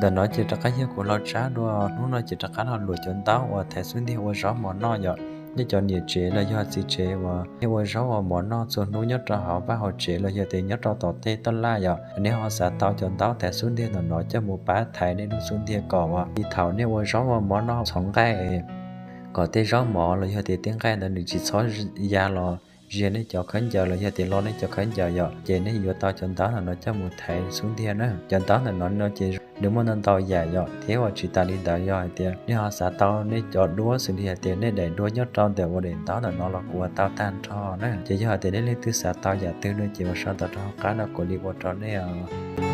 Ntawm no ces rov qab yog kuv los tshaj dua, hnub no ces rov qab los luam cov ntaub uas thaiv xub ntiag ua zaub mov noj yom. Nej cov niam tsev los yog txiv tsev uas nej ua zaub ua mov noj txhua hnub nyob rau hauv vaj hauv tsev los yog tias nyob rau tom tej taj laj yom, nej ho xav tau cov ntaub thaiv xub ntiag ntawm no coj mus pab thaiv nej lub xub ntiag kom uas thaum nej ua zaub ua mov noj txhoov nqaij kom tej zaub mov los yog tias tej nqaij ntawd nws tsis txhob ya los ziag nej cov khaub ncaws los yog tias lo nej cov khaub ncaws yom, ces nej yuav tau cov ntaub ntawm no coj mus thaiv xub ntiag na. Cov ntaub ntawm no no ces nws muaj ntau ntau yam yom, thiab uas tsis tas li ntawd yog hais tias nej ho xav tau nej cov duab xws li hais tias nej daim duab nyob rau ntawm ua daim ntaub ntawm no los kuv ua tau tag nrho na. Ces yog hais tias nej leej twg xav tau yam twg no ces mus sau ntawv rau hauv qab no kuv li ua rau nej os.